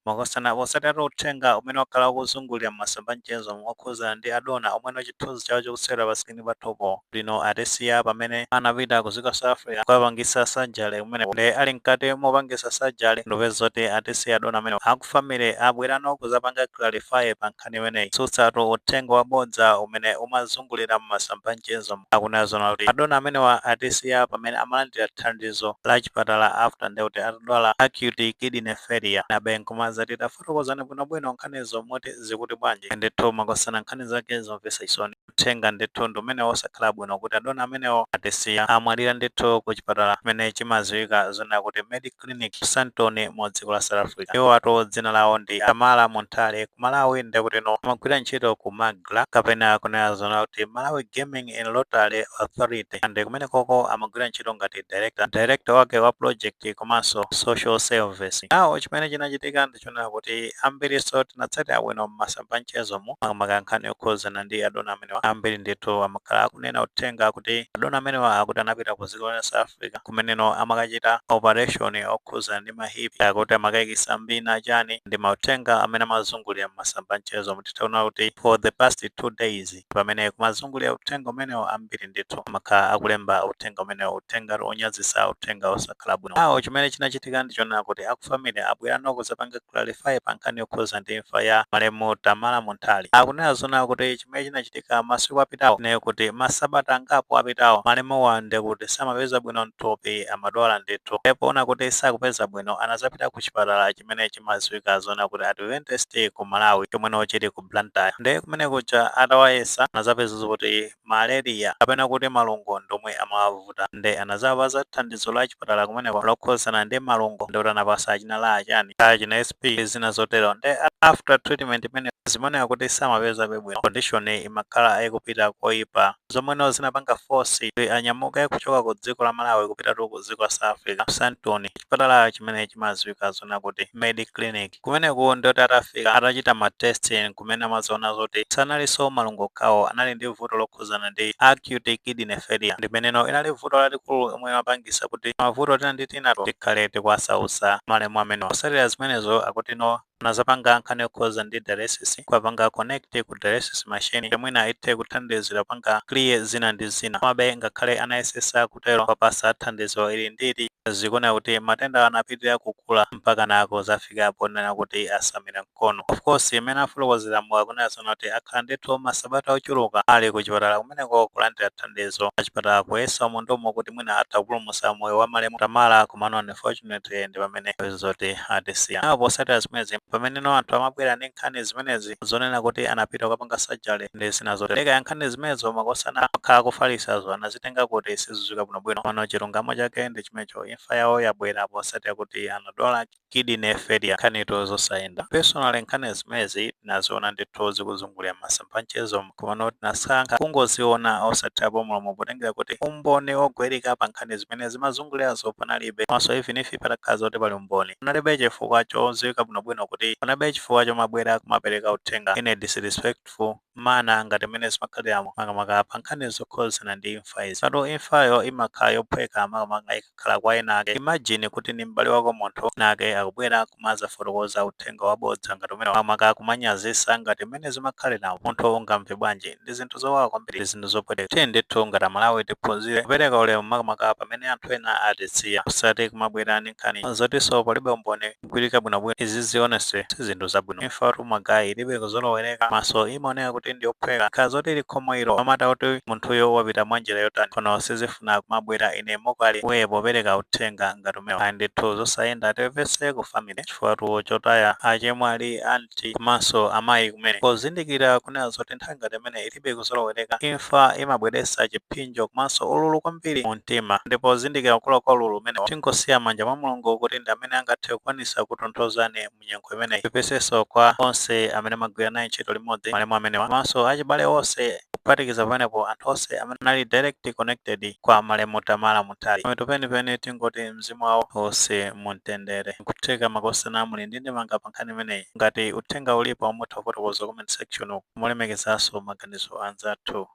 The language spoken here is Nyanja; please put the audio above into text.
Makosana, posatatu uthenga umene wakhala ukuzungulira m'masamba mchezo okhudzana ndi adona omwe chithunzi chawo chikusewera pa screen pathupo lino, atisiya pamene anapita ku dziko South Africa kukapangisa surgery kumene. Ndi ali mkati mopangisa surgery, ndipeza zoti atisiya adona amene. Aku family abwerano kuzapanga clarify pa nkhani imeneyi, tsutsatu uthenga wabodza umene umazungulira m'masamba mchezo. Akunena zona kuti adona amenewa atisiya pamene amalandira thandizo la chipatala after ndekuti atadwala acute kidney failure. Nabe nkumazati tafotokozani bwinobwino nkhanizo moti zikuti bwanji. Ndithu makosana, nkhani zake zomvetsa chisoni. Uthenga ndithu ndi umene wosakhala bwino kuti adona amenewo atisiya, amwalira ndithu ku chipatala chimene chimadziwika zona kuti Mediclinic, Sandton, mu dziko la South Africa. Iwo atu dzina lawo ndi Tamara Munthali. Ku Malawi ndekuti no amagwira ntchito ku MAGLA, kapena kunena zona kuti Malawi Gaming and Lottery Authority, and kumene koko amagwira ntchito ngati director wake wa project komanso social service. Nawo chimene chinachitika ndichonena kuti ambiriso tinatsatira bwino m'masamba mchezomu, makamaka nkhani yokhuzana ndi adona amenewa. Ambiri ndithu amakhala akunena uthenga kuti adona amenewa akuti anapita ku dziko la South Africa, kumeneno amakachita operation okhuzana ndi ma hip, akuti amakayikisa mbina chani, ndi mauthenga amene amazungulira m'masamba mchezo. Titaona kuti for the past 2 days pamene kumazungulira uthenga umenewo, ambiri ndithu amakhala akulemba uthenga umenewo, uthenga onyazisa, uthenga osakhala bwino. Awo chimene chinachitika ndichonena kuti aku family abwerano kuzapanga clarify pa nkhani yokhuza ndi imfa ya malemu Tamara Munthali. Akunena zona kuti chimene chinachitika masiku apitawo, ne kuti masabata angapo apitawo, malemuwa ndekuti samapeza bwino mthupi, amadwala ndithu. Poona kuti sakupeza bwino, anazapita ku chipatala chimene chimadziwika zona kuti Adventist ku Malawi, chomweno chili ku Blantyre. Ndi kumene kuja atawayesa, anazapeza kuti malaria kapena kuti malungo ndomwe amawavuta. Ndi anazapasa thandizo la chipatala kumeneko lokhuzana ndi malungo, ndikuti anapasa achina la achani, achina SP, zina zotero. Ndi after treatment imene zimaoneka kuti samapezabe bwino, condition imakhala ikupita koyipa, zomweno zinapanga force kuti anyamuke kuchoka ku dziko la Malawi kupita ku dziko la South Africa, Sandton, chipatala chimene chimadziwika zona kuti Mediclinic. Kumeneko ndoti atafika, atachita ma test, kumene amaziona zoti sanalinso malungo okhawo, anali ndi vuto lokhuzana ndi acute kidney failure, ndimeneno inali vuto lalikulu omwe imapangisa kuti mavuto tina ndi tinato tikhale tikuwasausa malemu amenewa. Kutsatira zimenezo, akutino anazapanga nkhani yokhuza ndi dialysis, kuwapanga connect ku dialysis machine yomwena ithe kuthandizira panga clear zina ndi zina. Komabe ngakhale anayesesa kutero, papasa thandizo ili ndili, zikuoneka kuti matenda anapitirira kukula mpaka nako zafika ponena kuti asamira mkono. Of course, imene afotokozera akunena zona kuti akhala ndithu masabata ochuluka ali ku chipatala kumeneko kulandira thandizo achipatala, kuyesa umondomo kuti mwina atha kupulumutsa moyo wa malemu Tamara. Komano unfortunately ndi pamene zoti atisiya. Nawo posatira zimenezi, pameneno anthu amabwera ndi nkhani zimenezi zonena kuti anapita kukapanga surgery ndi zina zotero, leka ya nkhani zimenezo makosana akhala kufalisazo anazitenga kuti sizidziwika bwinobwino. Pano chilungamo chake ndi chimenecho, imfa yawo yabwera posatira kuti anadwala kidney failure. Nkhanitu zosayenda. Personally, nkhani zimenezi tinaziona ndithu zikuzungulira masamba mchezo, komano tinasankha kungoziona osathapo mulomo, potengera kuti umboni ogwereka pa nkhani zimene zimazungulirazo panalibe. Komanso even if patakhala zoti pali umboni, panalibe chifukwa chodziwika bwinobwino kuti panalibe chifukwa chomabwera kumapereka uthenga in a disrespectful manner ngati mmene zimakhaliramo, makamaka pa nkhani zokhuzana ndi imfa izi. Patu imfayo imakhala yophweka, makamaka ikakhala kwa ena ake. Imagine kuti ni m'bale wako munthu nake akubwera kumazafotokoza uthenga wabodza ngati umene, makamaka kumanyazisa ngati mmene zimakhaliramo, munthu ungamve bwanji? Ndi zinthu zowawa kwambiri, ndi zinthu zopweteka. Tiye ndithu ngati Amalawi tiphunzire kupereka ulemu, makamaka pamene anthu ena atisiya, usati kumabwera ndi nkhani zotinso palibe umboni kugwirika bwinobwino. Izi zionese si zinthu zabwino. Imfa tu ma guys ilibe kuzolowereka, maso imaoneka kuti ndi yophweka, khala zoti ili khomo ilo mamata kuti munthuyo wapita mwanjira yotani. Kono sizifuna kumabwera ine mokali uye popereka uthenga ngati umenewo. Ayi ndithu, zosayenda. Tipepese ku family chifukwa chotaya achemwali, anti komanso amayi kumene, pozindikira kunena zoti nthawi ngati imene ilibe kuzolowereka. Imfa imabweretsa chipsinjo komanso ululu kwambiri mu mtima, ndipo pozindikira kukula kwa ululu umenewo, tingosiya manja mwa Mulungu kuti ndi amene angathe kukwanisa kutonthozani munyengo imeneyi. Pepesenso kwa onse amene amagwira naye ntchito limodzi malemu amenewa, komanso achibale onse, kuphatikiza pamenepo anthu onse amene anali direct connected kwa malemu Tamara Munthali. Pamene penipeni tingoti mzimu wawo wonse mumtendere. Nkutheka makosana muli ndi ndemanga pa nkhani imeneyi. Ngati uthenga ulipo, mutha kufotokoza comment section, mulemekezanso maganizo anzathu.